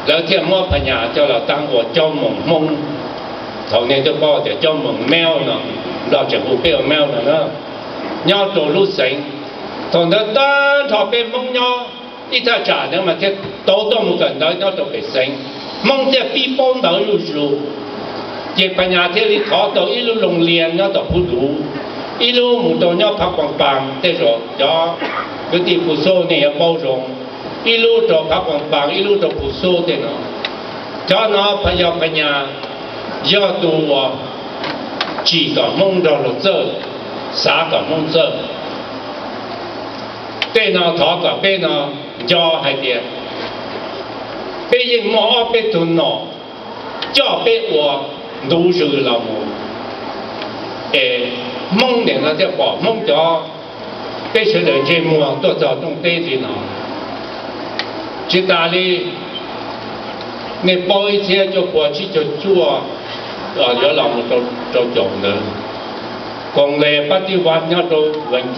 Lawv thiaj muab Phas Nyas coj los taag ua Coj Moos Hmoob. Thaum nej twb paub tias Coj Moos Mel no, Nplog tseem hu peb ua Mel no na, nyob rau lub xeev. Thaum ntawd tag nrho peb Hmoob nyob ib thaj tsam ntawd mas thiaj tau tuaj mus kawm ntawv nyob rau pem xeev. Hmoob thiaj pib paub ntawv zuj zus. Ces Phas Nyas thiaj li thov tau ib lub loo lias nyob tom Phuv Duv, ib lub mus rau nyob Phav Poos Paas, tej zaum cov kwv tij Phuv Xub nej yuav paub zoo, ib lub rau Phav Poos Paas, ib lub rau Phuv Xub tej no. Cov no yog Phas Nyas yog tus uas tsim kom Hmoob nrog luag txawj, xav kom Hmoob txawj. Tej no thov kom peb no nco hais tias peb yeej muaj ob peb tug nom coj peb ua ntu zus los mus, es Hmoob nim no thiaj pom Hmoob cov, peb sawv daws ntsej muag tuaj txog rooj teb li no. Tsis tas li, nej paub ib txhiab cuaj pua tsib caug cuaj yuav los mus rau caum ntawd, koom le pab tij vaj nyob rau